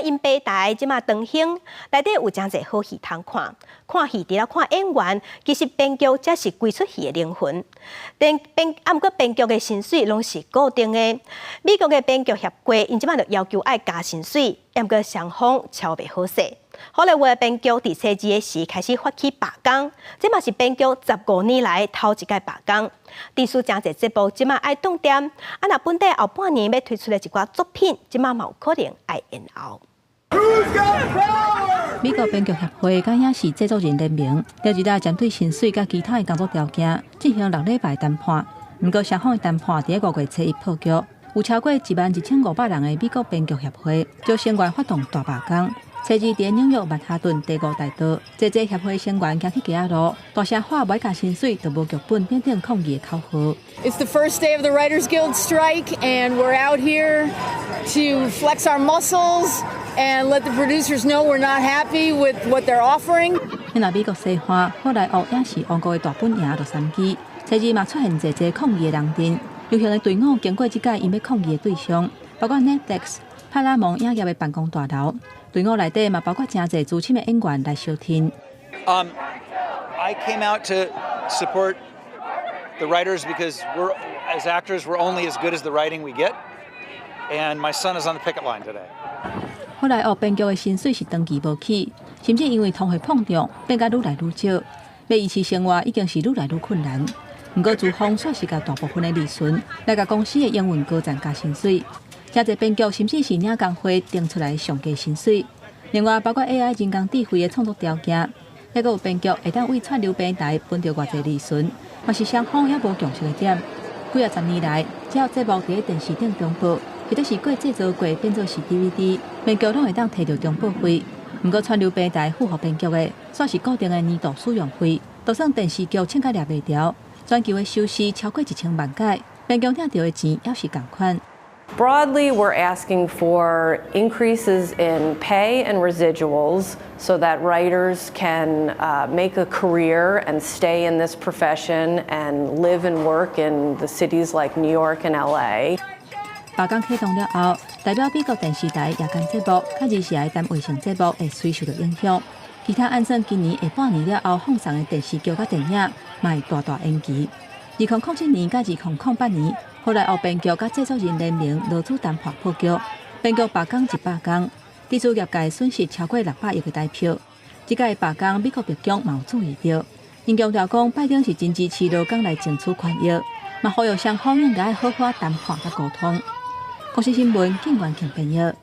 影平台這馬當興，內底有誠濟好戲通看。看戲除了看演員，其實編劇才是規齣戲的靈魂。編編啊，毋過編劇的薪水攏是固定的。美國的編劇協會𪜶這馬就要求愛加薪水，毋過雙方喬袂好勢。荷里活的編劇佇星期二時開始發起罷工，這嘛是編劇15年來頭一擺罷工。致使誠濟節目這馬愛斷電，啊若本底後半年欲推出的一寡作品，這馬嘛有可能愛延後。美國編劇協會佮影視製作人聯盟，禮二針對薪水佮其他的工作條件進行6禮拜談判。毋過雙方的談判佇5月初1破局，有超過12,500人的美國編劇協會，就成員發動大罷工。初二佇紐約曼哈頓第五大道，濟濟協會成員行去街仔路，大聲喊無愛加薪水，就無劇本等等抗議的口號。 It's the first day of the Writers Guild strike, and we're out here to flex our muscles and let the producers know we're not happy with what they're offering. 那美國西岸好萊塢影視王國的大本營洛杉磯，初二嘛出現濟濟抗議的人陣，遊行的隊伍經過這擺𪜶欲抗議的對象，包括 Netflix、派拉蒙影業的辦公大樓。隊伍內底嘛包括誠濟資深的演員來相挺。 I came out to support the writers because we're, as actors, we're only as good as the writing we get. And my son is on the picket line today. 好萊塢編劇的薪水是長期無起，甚至因為通貨膨脹變甲愈來愈少，欲維持生活已經是愈來愈困難。毋過資方煞是共大部分的利潤來共公司的營運高層加薪水。誠濟編劇甚至是領工會定出來上低薪水。另外，包括 AI 人工智慧的創作條件，猶閣有編劇會當為串流平台分著偌濟利潤，嘛是雙方猶無共識的點。幾仔十年來，只要節目佇咧電視頂重播，或者是過製作過變做是 DVD，編劇攏會當提著重播費。毋過串流平台付予編劇的，煞是固定的年度使用費，就算電視劇唱甲掠袂牢，全球的收視超過1000萬擺，編劇領著的錢猶是仝款。 Broadly, we're asking for increases in pay and residuals so that writers can make a career and stay in this profession and live and work in the cities like New York and LA. 罷工啟動了後，代表美國電視台夜間節目、佮二時的單衛星節目會隨受著影響。其他按算今年下半年了後放送的電視劇佮電影，嘛會大大延期。2007年佮2008年，荷萊塢編劇佮製作人聯盟勞資談判破局，編劇罷工100工，致使業界損失超過600億的台票。這擺罷工，美國白宮嘛有注意著，𪜶強調講拜登是真支持勞工來爭取權益，嘛呼籲雙方應該好好談判佮溝通。公視新聞，警員編譯。